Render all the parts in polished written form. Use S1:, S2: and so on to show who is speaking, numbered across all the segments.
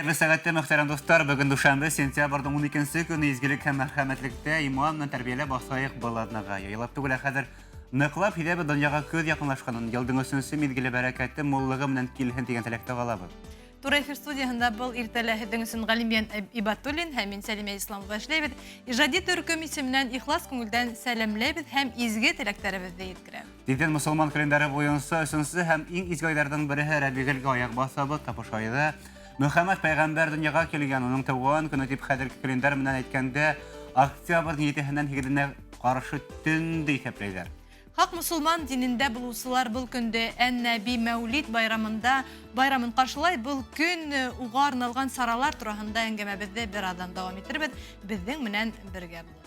S1: Хәерле сәғәттә, мөхтәрәм дуҫтар! Бөгөн дүшәмбе, сентябрҙең 12 көне изгелек һәм мәрхәмәтлектә иман менән тәрбиәләп башлайыҡ был аҙнаға. Яйлап түгел, ә хәҙер ныҡлап һиҙәбеҙ донъяға көҙ яҡынлашҡанын, йылдың өсөнсө миҙгеле бәрәкәте, муллығы менән килһен тигән теләктә ҡалабыҙ.
S2: Тура эфир студияһында был иртәлә һеҙҙең өсөн Ғалимйән Ибатуллин һәм мин Сәлимә Исламова эшләйбеҙ. Ижади төркөм исеменән ихлас күңелдән сәламләйбеҙ һәм изге теләктәребеҙҙе еткерәбеҙ.
S1: Тиҙҙән мосолман календары буйынса өсөнсө һәм иң изге айҙарҙың береһе Рәбиғелгә аяҡ баҫабыҙ. Тап ошо айҙа Мөхәммәд пәйғәмбәр донъяға килгән, уның тыуған көнө дип хәҙерге календарь менән әйткәндә, октябрьҙең етеһенән һигеҙенә ҡаршы төндө иҫәпләйҙәр.
S2: Хаҡ мосолман динендә булыусылар был көндө Ән-Нәби Мәүлид байрамында байрамын ҡаршылай. Был көн уға арналған саралар тураһында әңгәмәбеҙҙе бераҙҙан дауам итербеҙ. Беҙҙең менән бергә булығыҙ.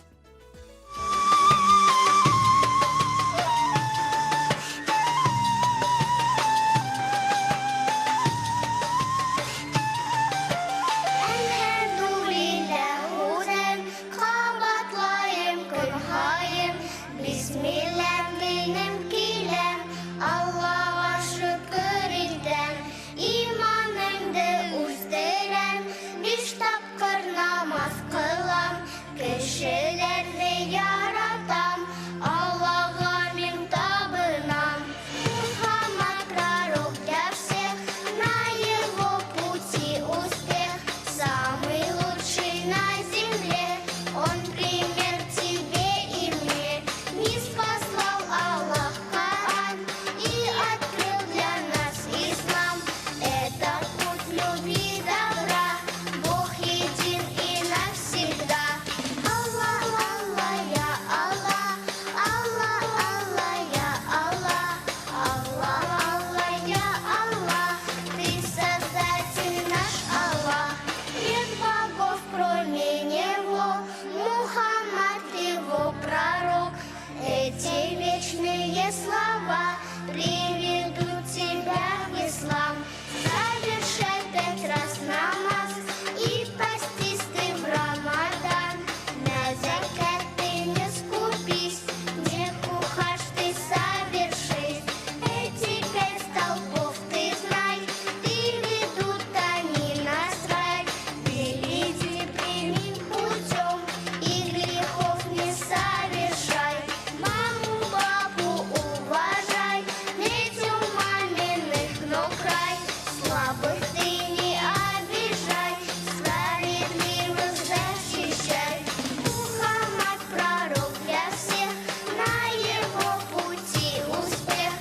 S3: Кешеләрҙе яратам, Аллаға мин табынам. Мухаммад пророк для всех, на его пути успех. Самый лучший на земле, он пример тебе и мне. Не спаслал Аллах Коран и открыл для нас ислам. Это путь любви добра, Бог един и навсегда. Алла, Алла, я Алла, Алла, Алла, я Алла, Алла, Алла, я Алла, ты создатель наш Аллах. Нет богов кроме него, Мухаммад его пророк. Эти вечные слова приведут тебя в ислам. Совершай пять раз намаз и постись ты в Рамадан. На закат ты не скупись, не кухаш ты совершись. Эти пять столпов ты знай, ты ведут они нас в рай. Иди прямым путем и грехов не совершай. Маму, папу уважай, ведь у маминых ног рай. Слабых ты не обижай, справедливых защищай. Мухаммад пророк для всех, на его пути успех.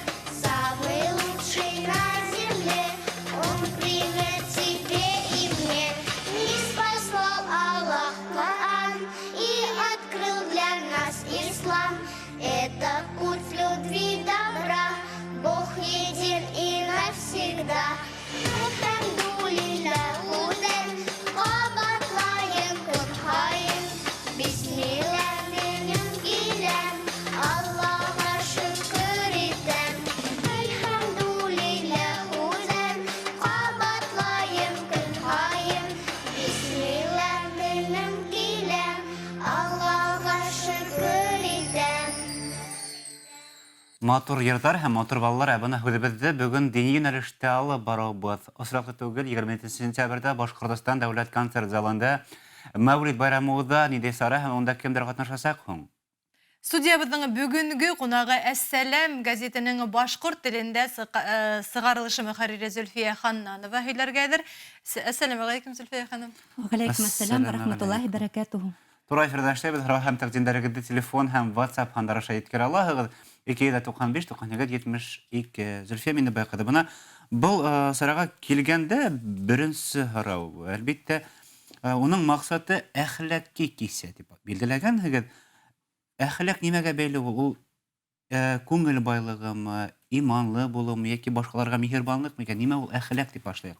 S3: Самый лучший на земле, он пример тебе и мне. Не спаслал Аллах Коран и открыл для нас ислам. Это путь любви добра, Бог един и навсегда. Әлхәмдүлилләһ һүҙен ҡабатлайым көн һайын. Бисмилла минең киләм, Аллаға шөкөр итәм. Әлхәмдүлилләһ һүҙен ҡабатлайым көн һайын. Бисмилла минең киләм, Аллаға шөкөр итәм.
S1: Матур йырҙар һәм матур балалар, ә бына һүҙебеҙҙе бөгөн дини йүнәлештә алып барыуыбыҙ. Осраҡлы түгел, 27 сентябрҙә Башҡортостан дәүләт концерт залында Мәүлид байрамы уҙа. Ниндәй сара һәм унда кемдәр ҡатнашасаҡ һуң?
S2: Студиябыҙҙың бөгөнгө ҡунағы Әссәләм гәзитенең башҡорт телендә сығарылышы мөхәррире Зөлфиә Ханнанова һөйләргә әҙер. Әссәләмү ғәләйкүм, Зөлфиә ханым.
S4: Вәғәләйкүм әссәләм, рәхмәтуллаһи бәрәкәтүһү.
S1: Тура эфирҙа эшләйбеҙ. Һорау һәм тәҡдимдәрегеҙҙе телефон һәм WhatsApp һандары аша еткерә алаһығыҙ. 295 98 72. Зөлфиә Миннебай ҡыҙы, бына был сараға килгәндә беренсе һорау, әлбиттә, уның маҡсаты әхлаҡи кисә тип билдәләгәнһегеҙ. Әхлаҡ нимәгә бәйле ул? Ул күңел байлығымы, иманлы булыумы йәки башҡаларға миһербанлыҡмы икән? Нимә ул әхлаҡ тип башлайыҡ?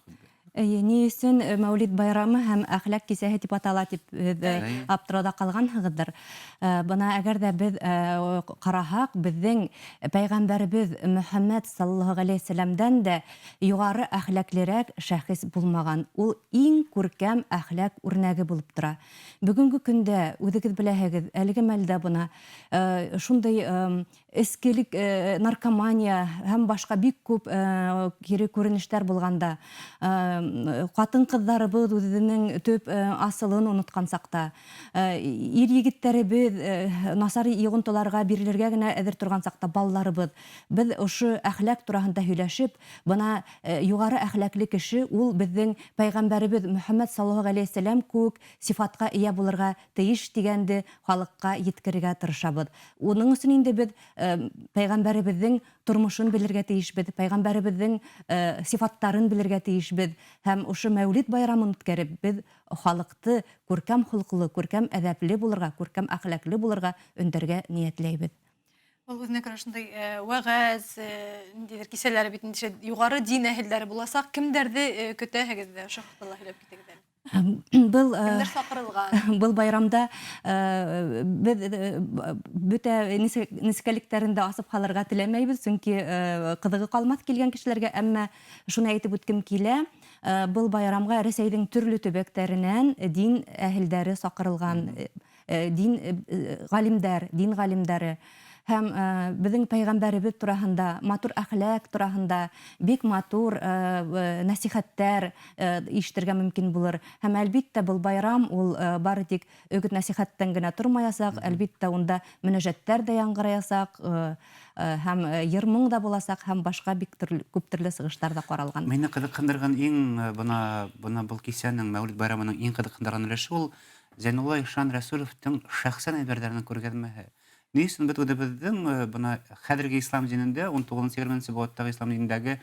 S4: Эйе, ни өсөн Мәүлид байрамы һәм әхлаҡ кисәһе тип атала тип һеҙ аптырауҙа ҡалғанһығыҙҙыр. Бына әгәр ҙә беҙ ҡараһаҡ, беҙҙең пәйғәмбәребеҙ Мөхәммәд саллаллаһу ғәләйһи сәләмдән дә юғары әхлаҡлырак шәхес булмаған. Ул иң күркәм әхлаҡ үрнәге булып тора. Бөгөнгө көндә, үҙегеҙ беләһегеҙ, әлеге мәлдә бына шундай эскелек, наркомания һәм башҡа бик күп кире күренештәр булғанда, Ҡатын-ҡыҙҙарыбыҙ үҙенең төп асылын онотҡан саҡта, ир-егеттәребеҙ насар йоғонтоларға бирелергә генә әҙер торған саҡта, балаларыбыҙ, беҙ ошо әхләк тураһында һөйләшеп, бына юғары әхләкле кеше ул беҙҙең пәйғәмбәребеҙ Мөхәммәд саллаллаһу ғәләйһиссәләм кеүек сифатҡа эйә булырға тейеш тигәнде халыҡҡа еткерергә тырышабыҙ. Уның өсөн инде беҙ пәйғәмбәребеҙҙең тормошон белергә тейешбеҙ, пәйғәмбәребеҙҙең сифаттарын белергә тейешбеҙ һәм ошо Мәүлид байрамын үткәреп, беҙ халыҡты күркәм холҡлы, күркәм әҙәпле булырға, күркәм әхлаклы булырға өндәргә ниәтләйбеҙ.
S2: Ул үҙенә күрә шундай вәғәз, ниндәйҙер кисәләре бит инде юғары дин әһелдәре буласаҡ. Кемдәрҙе көтәһегеҙ ҙә, ошо хаҡта ла һөйләп китегеҙ әле.
S4: Был
S2: Кемдәр саҡырылған?
S4: Был байрамда беҙ бөтә нескәлектәрен дә асып һалырға теләмәйбеҙ, сөнки ҡыҙығы ҡалмаҫ килгән кешеләргә, әммә шуны әйтеп үткем килә, был байрамға Рәсәйҙең төрлө төбәктәренән дин әһелдәре саҡырылған, дин ғалимдәр, дин ғалимдәре. Һәм беҙҙең пәйғәмбәребеҙ тураһында, матур әхләк тураһында бик матур нәсихәттәр ишетергә мөмкин булыр. Һәм әлбиттә был байрам ул бары тик өгөт нәсихәттән генә тормаясаҡ, әлбиттә унда мөнәжәттәр ҙә яңғыраясаҡ, һәм йыр-моң да буласаҡ, һәм башҡа бик күп төрлө сығыштар ҙа ҡаралған.
S1: Мине ҡыҙыҡһындырған иң бына был кисәнең, Мәүлид байрамының иң ҡыҙыҡһындырған өлөшө ул Зәйнулла Ишан Рәсүловтың шәхсән әйберҙәренең күргәҙмәһе. Ни өсөн беҙ үҙебеҙҙең бына хәҙерге ислам динендә, ун туғыҙынсы, егерменсе быуаттағы ислам динендәге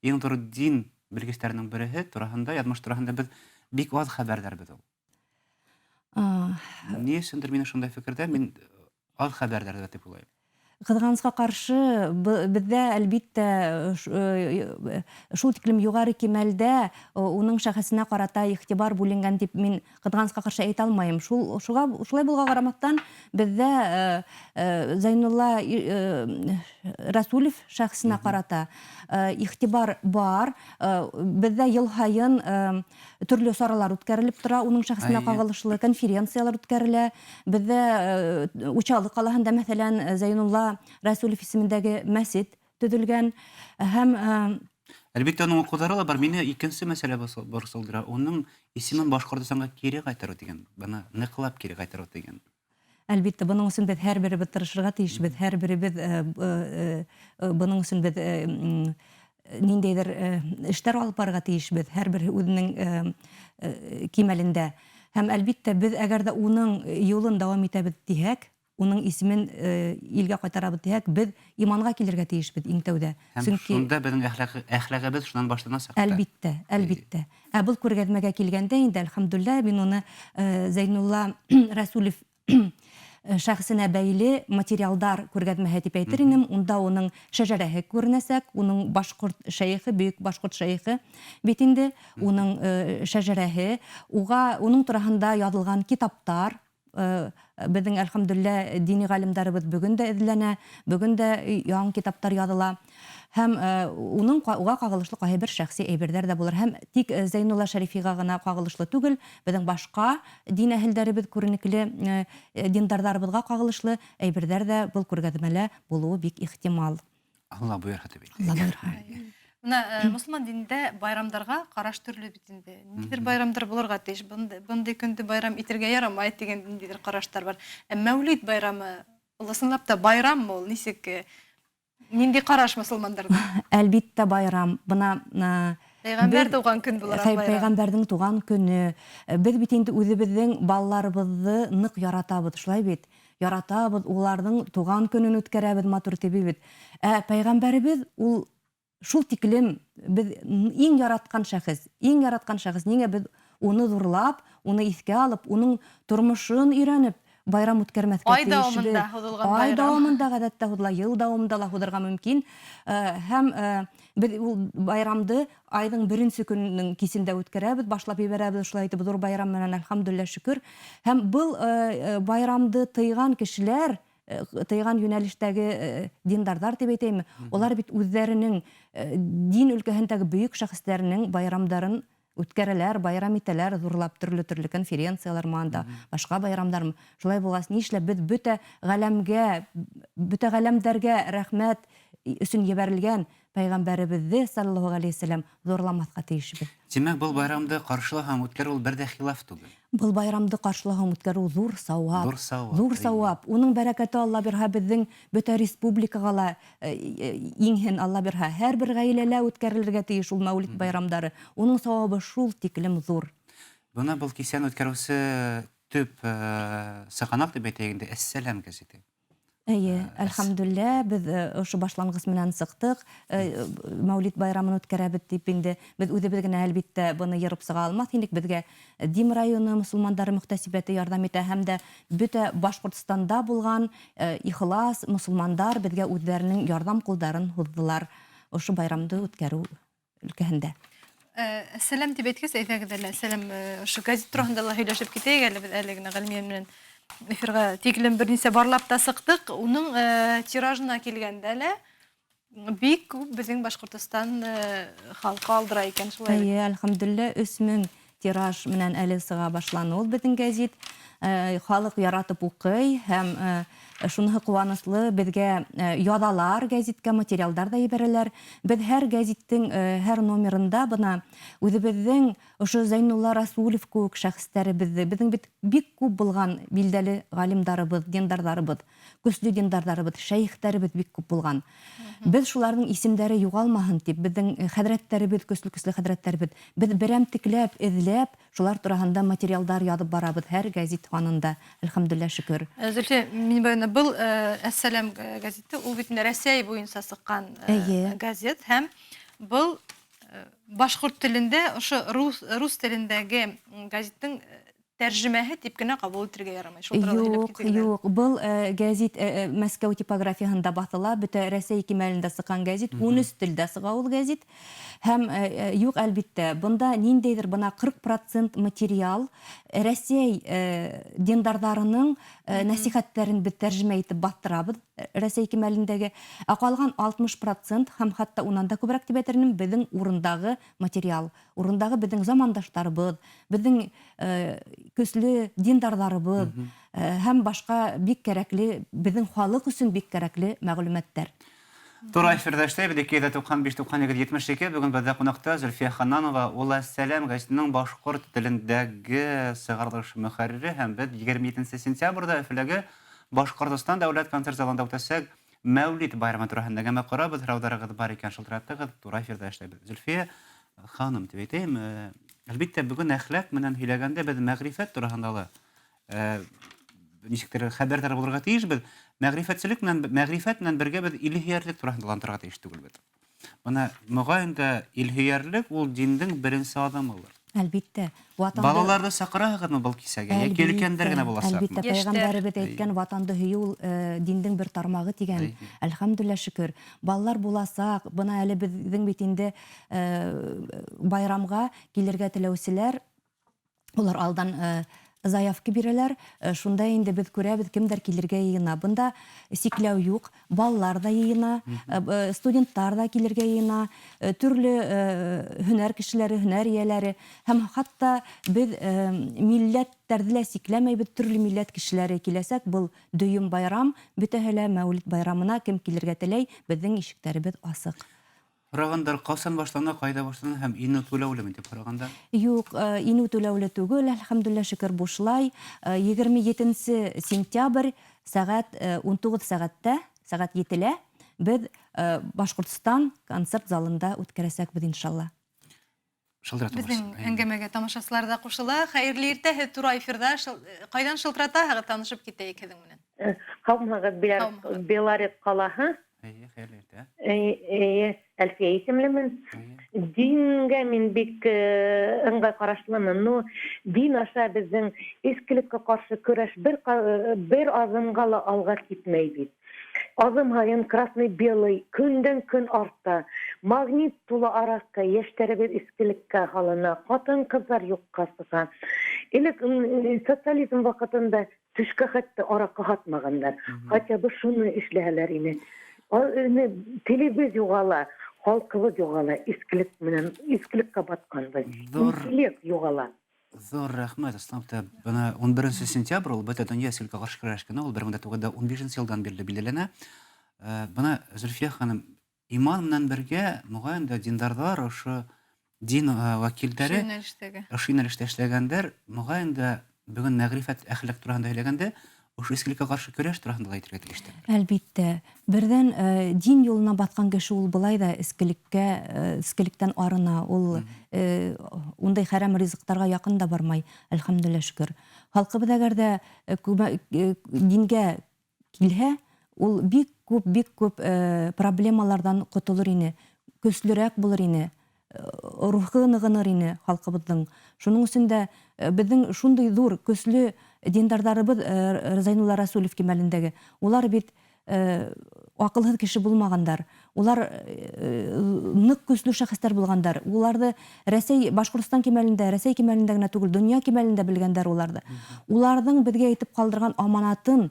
S1: иң ҙур дин белгестәренең береһе тураһында, яҙмыш тураһында беҙ бик аҙ хәбәрҙәрбеҙ ул. Ни өсөндөр мин ошондай фекерҙә, мин аҙ хәбәрҙәрҙә тип уйлайым.
S4: Ҡыҙғанысҡа ҡаршы, беҙҙә әлбиттә шул тиклем юғары кимәлдә уның шәхесенә ҡарата иғтибар бүленгән тип мин ҡыҙғанысҡа ҡаршы әйтә алмайым. Шулай булға ҡарамаҫтан, беҙҙә Зәйнулла Рәсүлев шәхесенә ҡарата иғтибар бар. Беҙҙә йыл һайын төрлө саралар үткәрелеп тора, уның шәхесенә ҡағылышлы конференциялар үткәрелә. Беҙҙә Учалы ҡалаһында, мәҫәлән, Зәйнулла Рәсүлев исемендәге мәсет төҙөлгән һәм
S1: Әлбиттә, уның уҡыуҙары ла бар. Мине икенсе мәсьәлә борсолдора. Уның исемен Башҡортостанға кире ҡайтарыу тигән, бына ныҡлап кире ҡайтарыу тигән.
S4: Әлбиттә, бының өсөн беҙ һәр беребеҙ тырышырға тейешбеҙ, һәр беребеҙ бының өсөн беҙ ниндәйҙер эштәр алып барырға тейешбеҙ, һәр береһе үҙенең кимәлендә. Һәм әлбиттә, беҙ әгәр ҙә уның юлын дауам итәбеҙ тиһәк, уның исемен илгә ҡайтарабыҙ тиһәк, беҙ иманға килергә тейешбеҙ иң тәүҙә.
S1: Һәм
S4: Сөнки
S1: шунда беҙҙең әхлағыбыҙ шунан башланасаҡ та.
S4: Әлбиттә, әлбиттә. Ә был күргәҙмәгә килгәндә инде, әлхәмдүлилләһ, мин уны Зәйнулла Рәсүлев шәхесенә бәйле материалдар күргәҙмәһе тип әйтер инем. Унда уның шәжәрәһе күренәсәк, уның башҡорт шәйехе, бөйөк башҡорт шәйехе бит инде, уның шәжәрәһе, уның тураһында яҙылған китаптар. Беҙҙең, әлхәмдүлилләһ, дини ғалимдарыбыҙ бөгөн дә эҙләнә, бөгөн дә яңы китаптар яҙыла. Һәм уға ҡағылышлы ҡайһы бер шәхси әйберҙәр дә булыр. Һәм тик Зәйнулла Шәрифиға ғына ҡағылышлы түгел, беҙҙең башҡа дин әһелдәребеҙ, күренекле диндарҙарыбыҙға ҡағылышлы әйберҙәр дә был күргәҙмәлә булыуы бик ихтимал.
S1: Алла бойорһа тип әйтәйек.
S4: Алла бойорһа.
S2: Бына мосолман динендә байрамдарға ҡараш төрлө бит инде. Ниндәйҙер байрамдар булырға тейеш, бындай көндө байрам итергә ярамай тигән ниндәйҙер ҡараштар бар. Ә Мәүлид байрамы, ул ысынлап та байраммы ул? Нисек, ниндәй ҡараш мосолмандарҙа?
S4: Әлбиттә байрам. Бына
S2: Пәйғәмбәр тыуған көн булараҡ байрам.
S4: Пәйғәмбәрҙең тыуған көнө. Беҙ бит инде үҙебеҙҙең балаларыбыҙҙы ныҡ яратабыҙ, шулай бит? Яратабыҙ, уларҙың тыуған көнөн үткәрәбеҙ матур тип бит. Ә пәйғәмбәребеҙ ул шул тиклем беҙ иң яратҡан шәхес, иң яратҡан шәхес. Ниңә беҙ уны ҙурлап, уны иҫкә алып, уның тормошон өйрәнеп байрам үткәрмәҫкә
S2: Ай
S4: тейешбеҙ?
S2: дауамында һуҙылған
S4: Ай
S2: байрам.
S4: дауамында ғәҙәттә һуҙыла, йыл дауамында ла һуҙырға мөмкин. Һәм беҙ ул байрамды айҙың беренсе көнөнөң кисендә үткәрәбеҙ, башлап ебәрәбеҙ, шулай итеп ҙур байрам менән, әлхәмдүлилләһ, шөкөр. Һәм был байрамды тыйған кешеләр, тыйған йүнәлештәге диндарҙар тип әйтәйме, улар бит үҙҙәренең дин өлкәһендәге бөйөк шәхестәренең байрамдарын үткәрәләр, байрам итәләр, ҙурлап төрлө-төрлө конференциялар манда, башҡа байрамдар. Шулай булғас, ни эшләп беҙ бөтә ғәләмгә, бөтә ғәләмдәргә рәхмәт өсөн ебәрелгән пәйғәмбәребеҙҙе, саллаллаһу ғәләйһи вәсәләм, ҙурламаҫҡа тейешбеҙ.
S1: Тимәк, был байрамды ҡаршылау һәм үткәреү ул бер дә хилаф түгел.
S4: Был байрамды ҡаршылау һәм үткәреү ҙур сауап.
S1: Ҙур сауап.
S4: Ҙур сауап. Уның бәрәкәте Алла бирһә беҙҙең бөтә республикаға ла иңһен Алла бирһә. Һәр бер ғаиләлә үткәрелергә тейеш ул мәүлид байрамдары. Уның сауабы шул тиклем ҙур.
S1: Бына был кисәне үткәреүсе төп сығанаҡ дип әйтәйек инде, Әссәләм гәзите.
S4: Әйе, әлхәмдүллә, беҙ ошо башланғыс менән сыҡтыҡ. Мәүлид байрамын үткәрәбеҙ дип инде беҙ үҙебеҙ генә әлбиттә быны йырып сыға алмаҫ инек. Беҙгә Дим районы мосолмандары мөхтәсибәте ярҙам итә һәм дә бөтә Башҡортостанда булған ихлас мосолмандар беҙгә үҙҙәренең ярҙам ҡулдарын һуҙҙылар ошо байрамды үткәреү өлкәһендә.
S2: Сәләм дип әйткәс, әйҙәгеҙ әле, сәләм ошо газет тураһында ла һөйләшеп китәйек әле, беҙ әле генә Ғәлмиә менән эфирға тиклем бер нисә барлап та сыҡтыҡ. Уның тиражына килгәндә лә бик күп беҙҙең Башҡортостан халҡы алдыра икән, шулай бит?
S4: Әйе, әлхәмдүлилләһ, 3000 тираж менән әле сыға башланы ул беҙҙең гәзит. Халыҡ яратып уҡый һәм шуныһы ҡыуаныслы, беҙгә яҙалар гәзиткә, материалдар ҙа ебәрәләр. Беҙ һәр гәзиттең һәр номерында бына үҙебеҙҙең ошо Зәйнулла Расулев кеүек шәхестәребеҙҙе, беҙҙең бит бик күп булған билдәле ғалимдарыбыҙ, диндарҙарыбыҙ, көслө диндарҙарыбыҙ, шәйехтәребеҙ бик күп булған. Беҙ шуларҙың исемдәре юғалмаһын тип, беҙҙең хәҙрәттәребеҙ, көслө-көслө хәҙрәттәребеҙ, беҙ берәмтекләп, эҙләп, шулар тураһында материалдар яҙып барабыҙ һәр гәзит һанында. Әлхәмдүлилләһ, шөкөр.
S2: Зөлфиә Минбаевна, был Әссәләм гәзите, ул бит инде Рәсәй буйынса сыҡҡан газет һәм был башҡорт телендә, ошо рус телендәге гәзиттең тәржемәһе тип кенә ҡабул итергә ярамай. Шул турала һөйләп
S4: Юҡ,
S2: китегеҙ әле.
S4: юҡ. Был гәзит Мәскәү типографияһында баҫыла, бөтә Рәсәй кимәлендә сыҡҡан гәзит, 13 телдә сыға ул гәзит. Һәм юҡ, әлбиттә, бында ниндәйҙер бына 40% материал Рәсәй диндарҙарының нәсихәттәрен беҙ тәржемә итеп баҫтырабыҙ Рәсәй кимәлендәге. Ә ҡалған 60% һәм хатта унан да күберәк тип әйтер инем, беҙҙең урындағы материал, урындағы беҙҙең замандаштарыбыҙ, беҙҙең көслө диндарҙарыбыҙ һәм башҡа бик кәрәкле, беҙҙең халыҡ өсөн бик кәрәкле мәғлүмәттәр.
S1: Тура эфирҙа эшләйбеҙ, ике йөҙ туҡһан биш, туҡһан һигеҙ, етмеш ике. Бөгөн беҙҙә ҡунаҡта Зөлфиә Ханнанова, ул Әссәләм гәзитенең башҡорт телендәге сығарылыш мөхәррире, һәм беҙ егерме етенсе сентябрҙә Өфөләге Башҡортостан дәүләт концерт залында үтәсәк Мәүлид байрамы тураһында әңгәмә ҡорабыҙ. Һорауҙарығыҙ бар икән, шылтыратығыҙ, тура эфирҙа эшләйбеҙ. Зөлфиә ханым тип әйтәйем, әлбиттә, бөгөн әхлаҡ менән һөйләгәндә беҙ мәғрифәт тураһында ла нисектер хәбәрҙар булырға тейешбеҙ. Мәғрифәтселек менән, мәғрифәт менән бергә беҙ илһөйәрлек тураһында ла онторға тейеш түгелбеҙ. Бына моғайын да илһөйәрлек ул диндең беренсе аҙымылыр.
S4: Әлбиттә, ватанды
S1: Балаларҙы саҡыраһығыҙмы был кисәгә? Йәки
S4: Әлбиттә,
S1: өлкәндәр генә буласаҡмы?
S4: Әлбиттә,
S2: Йәштәр.
S4: пәйғәмбәребеҙ әйткән ватанды һөйөү ул диндең бер тармағы тигән. Әлхәмдүлилләһ, шөкөр. Балалар буласаҡ, бына әле беҙҙең бит инде байрамға килергә теләүселәр, улар алдан заявка бирәләр. Шунда инде беҙ күрәбеҙ, кемдәр килергә йыйына. Бында сикләү юҡ, балалар ҙа йыйына, студенттар ҙа килергә йыйына, төрлө һөнәр кешеләре, һөнәр эйәләре һәм хатта беҙ милләттәрҙе лә сикләмәйбеҙ, төрлө милләт кешеләре киләсәк. Был дөйөм байрам, бөтәһе лә Мәүлид байрамына кем килергә теләй, беҙҙең ишектәребеҙ асыҡ.
S1: Һорағандар ҡасан башлана, ҡайҙа башлана һәм инеү түләүлеме тип һорағандар?
S4: Юҡ, инеү түләүле түгел, әлхәмдүлилләһ, шөкөр, бушлай. Егерме етенсе сентябрь сәғәт ун туғыҙ сәғәттә, сәғәт етелә беҙ Башҡортостан концерт залында үткәрәсәкбеҙ, иншалла.
S1: Шылтыратып
S2: Беҙҙең
S1: барсын.
S2: әңгәмәгә тамашасылар ҙа ҡушыла. Хәйерле иртә, һеҙ тура эфирҙа. Ҡайҙан шылтыратаһығыҙ, танышып китәйек һеҙҙең менән.
S5: Һаумыһығыҙ,
S2: Һаумыһығыҙ.
S5: Белорет ҡалаһы.
S1: Эйе, хәйерле иртә.
S5: Эйе, Әлфиә исемлемен.
S1: Эйе.
S5: Дингә мин бик ыңғай ҡарашлымын. Ну, дин аша беҙҙең эскелеккә ҡаршы көрәш бер аҙымға ла алға китмәй бит. Аҙым һайын красный белый көндән көн арта. Магнит тулы араҡы, йәштәребеҙ эскелеккә һалына, ҡатын-ҡыҙҙар юҡҡа сыға. Элек социализм ваҡытында төшкә хәтта араҡы һатмағандар. Хотя бы шуны эшләһәләр ине. Телебеҙ юғала, халҡыбыҙ юғала, эскелек менән эскелеккә батҡанбыҙ. Интеллект юғала.
S1: Ҙур рәхмәт, ысынлап та, бына ун беренсе сентябрь ул бөтә донъя эскелеккә ҡаршы көрәш көнө, ул бер мең дә туғыҙ йөҙ ун бишенсе йылдан бирле билдәләнә. Бына Зөлфиә ханым, Иман менән бергә, мөгаен дә, диндарҙар, ошо дин вәкилдәре,
S2: Ошо йүнәлештәге.
S1: Ошо йүнәлештә эшләгәндәр, мөгаен дә, бөгөн мәгърифәт, әхлак тураһында һөйләгәндә, ошо изгелеккә каршы көрәш тураһында ла әйтергә тейештер.
S4: Әлбиттә. Берҙән, дин юлына баҫҡан кеше ул былай ҙа эскелеккә, эскелектән арына, ул ундай хәрәм ризыҡтарға яҡын да бармай, әлхәмдүлилләһ шөкөр. Халҡыбыҙ әгәр ҙә дингә килһә, ул бик күп, бик күп проблемаларҙан ҡотолор ине, көслөрәк булыр ине, рухы нығыныр ине халҡыбыҙҙың. Шуның өсөн дә беҙҙең шундай ҙур, көслө диндарҙарыбыҙ Зәйнулла Рәсүлев кимәлендәге, улар бит аҡылһыҙ кеше булмағандар. Улар ныҡ көслө шәхестәр булғандар. Уларны Рәсәй, Башҡортостан кимәлендә, Рәсәй кимәлендә генә түгел, донъя кимәлендә белгәндәр уларҙы. Уларҙың беҙгә әйтеп ҡалдырған аманатын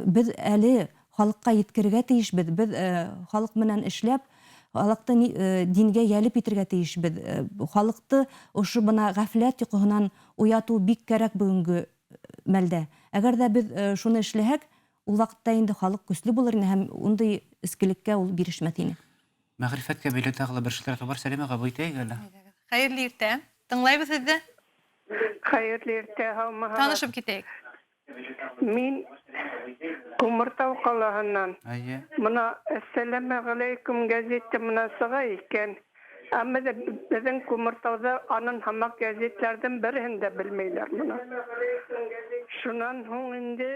S4: беҙ әле халыҡҡа еткерергә тейешбеҙ. Беҙ халыҡ менән эшләп, халыҡты дингә йәлеп итергә тейешбеҙ. Халыҡты ошо бына ғәфләт йоҡоһонан уятыу бик кәрәк бөгөнгө мәлдә. Әгәр ҙә беҙ шуны эшләһәк, ул ваҡытта инде халыҡ көслө булыр ине һәм ундай эскелеккә ул бирешмәҫ ине.
S1: Мәғрифәткә бәйле тағы ла бер шылтыратыу бар. Сәлимә, ҡабул итәйек әле.
S2: Хәйерле иртә. Тыңлайбыҙ һеҙҙе.
S6: Хәйерле иртә, һаумыһығыҙ.
S2: Танышып китәйек.
S6: Мин Күмертау ҡалаһынан.
S1: Әйе.
S6: Бына Әссәләмәғәләйкүм гәзите менән сыға икән. Әммә дә беҙҙең Күмертауҙа анын һымаҡ гәзитләрҙең береһен дә белмәйҙәр бына. Шунан һуң инде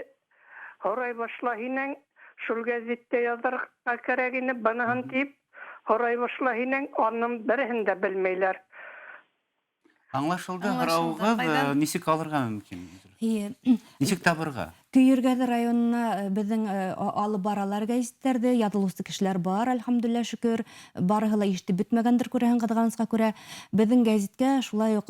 S6: һорай башлай инең, шул гәзиттә яҙырға кәрәк ине быныһын тип, һорай башлай инең, аның береһен дә белмәйҙәр.
S1: Аңлашылды,
S2: Аңлашылды.
S1: һорауығыҙ,
S2: Ҡайҙан?
S1: нисек алырға мөмкин?
S4: Эйе.
S1: Нисек табырға?
S4: Көйөргәҙе районына беҙҙең алып баралар гәзиттәрҙе, яҙылыусы кешеләр бар, әлхәмдүлилләһ шөкөр. Барыһы ла ишетеп бөтмәгәндер күрәһең, ҡыҙғанысҡа күрә. Беҙҙең гәзиткә шулай уҡ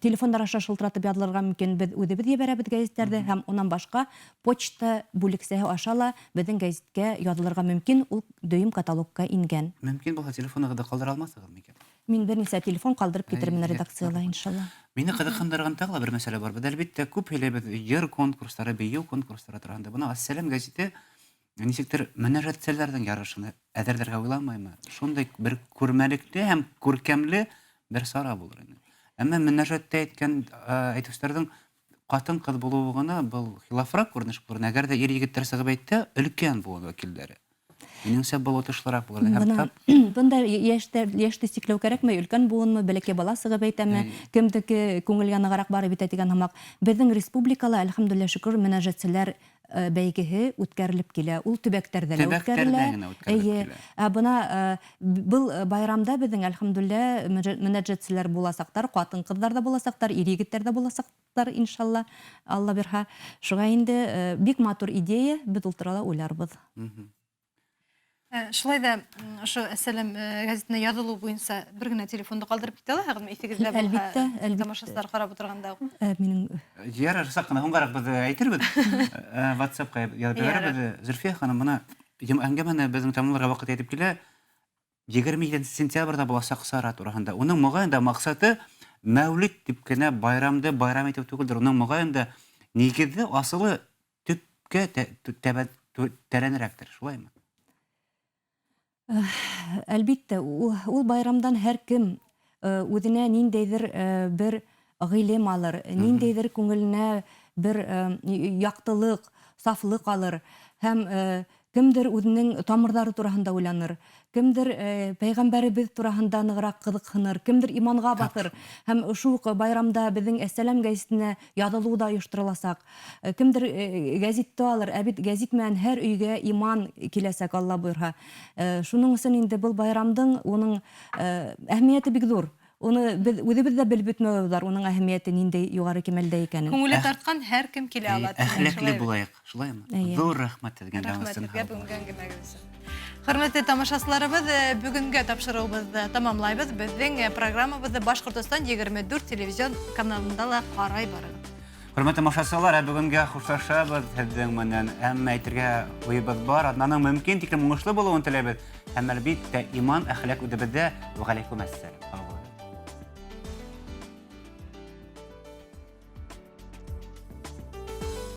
S4: телефондар аша шылтыратып яҙылырға мөмкин. Беҙ үҙебеҙ ебәрәбеҙ гәзиттәрҙе һәм унан башҡа почта бүлексәһе аша ла беҙҙең гәзиткә яҙылырға мөмкин, ул дөйөм каталогка ингән.
S1: Мөмкин булһа телефонығыҙҙы ҡалдыра алмаҫһығыҙ микән?
S4: Мин бер нисә телефон ҡалдырып китермен
S1: Әй,
S4: редакцияла, иншалла.
S1: Мине ҡыҙыҡһындырған тағы ла бер мәсьәлә бар. Беҙ әлбиттә күп һөйләйбеҙ йыр конкурстары, бейеү конкурстары тураһында. Бына Әссәләм гәзите нисектер мөнәжәтселәрҙең ярышын әҙерләргә уйламаймы? Шундай бер күрмәлекле һәм күркәмле бер сара булыр ине. Әммә мөнәжәттә әйткән әйтеүселәрҙең ҡатын-ҡыҙ булыуы ғына был хилафыраҡ күренеш булыр. Әгәр дә ир-егеттәр сығып әйтһә, өлкән быуын вәкилдәре. Минеңсә, был отышлыраҡ булыр. Һәм
S4: Бына,
S1: тап
S4: бында йәште сикләү кәрәкмәй, өлкән быуынмы, бәләкәй бала сығып әйтәме,
S1: Әй.
S4: кемдеке күңелгә нығыраҡ барып итә тигән һымаҡ. Беҙҙең республикала, әлхәмдүлилләһ шөкөр, мөнәжәтселәр бәйгеһе үткәрелеп килә. Ул төбәктәрҙә лә
S1: Төбәктәрҙә
S4: үткәрелә.
S1: генә үткәрелеп
S4: Эйе.
S1: килә.
S4: Ә бына был байрамда беҙҙең, әлхәмдүлилләһ, мөнәжәтселәр буласаҡтар, ҡатын-ҡыҙҙар ҙа буласаҡтар, ир-егеттәр ҙә буласаҡтар, иншалла, Алла бирһә. Шуға инде бик матур идея, беҙ ул турала уйларбыҙ.
S2: Шулай ҙа, ошо Әссәләм гәзитенә яҙылыу буйынса бер генә телефонды ҡалдырып китә алаһығыҙмы? Иҫегеҙҙә булһа,
S4: Әлбиттә, әлбиттә.
S2: тамашасылар ҡарап ултырғанда уҡ.
S4: Минең
S1: Ярар, саҡ ҡына һуңғараҡ беҙ әйтербеҙ. WhatsApp-ҡа яҙып
S2: Ярар.
S1: ебәрербеҙ. Зөлфиә ханым, бына әңгәмәне беҙҙең тамамларға ваҡыт етеп килә. Егерме етенсе сентябрҙә буласаҡ сара тураһында. Уның моғайын да маҡсаты Мәүлид тип кенә байрамды байрам итеү түгелдер. Уның моғайын да нигеҙе, асылы төпкә тәрәнерәктер, шулаймы?
S4: Әлбиттә, ул байрамдан һәр кем үҙенә ниндәйҙер бер ғилем алыр, ниндәйҙер күңеленә бер яҡтылыҡ, сафлыҡ алыр һәм кемдер үҙенең тамырҙары тураһында уйланыр, кемдер пәйғәмбәребеҙ тураһында нығыраҡ ҡыҙыҡһыныр, кемдер иманға баҫыр. Һәм шул уҡ байрамда беҙҙең Әссәләм гәзитенә яҙылыу ҙа ойоштороласаҡ. Кемдер гәзитте алыр, ә бит гәзит менән һәр өйгә иман киләсәк, Алла бойорһа. Шуның өсөн инде был байрамдың уның әһәмиәте бик ҙур. Уны беҙ үҙебеҙ ҙә белеп бөтмәбеҙ бар, уның әһәмиәте ниндәй юғары кимәлдә икәнен.
S2: Күңеле тартҡан һәр кем килә ала, тигән
S1: Әхлаҡлы
S2: шулай бит.
S1: булайыҡ, шулаймы?
S4: Эйе.
S1: Ҙур рәхмәт һеҙгә,
S2: Рәхмәт
S1: Дәүләтсин
S2: һеҙгә
S1: һау
S2: бөгөнгө
S1: булығыҙ.
S2: әңгәмәгеҙ өсөн. Хөрмәтле тамашасыларыбыҙ, бөгөнгә тапшырыуыбыҙҙы тамамлайбыҙ. Беҙҙең программабыҙҙы Башҡортостан 24 телевизион каналында ла ҡарай барығыҙ.
S1: Хөрмәтле тамашасылар, ә бөгөнгә хушлашабыҙ һеҙҙең менән. Әммә әйтергә уйыбыҙ бар, аҙнаның мөмкин тиклем уңышлы булыуын теләйбеҙ. Һәм әлбиттә иман, әхлаҡ үҙебеҙҙә. Вәғәләйкүм әссәләм. Һау булығыҙ.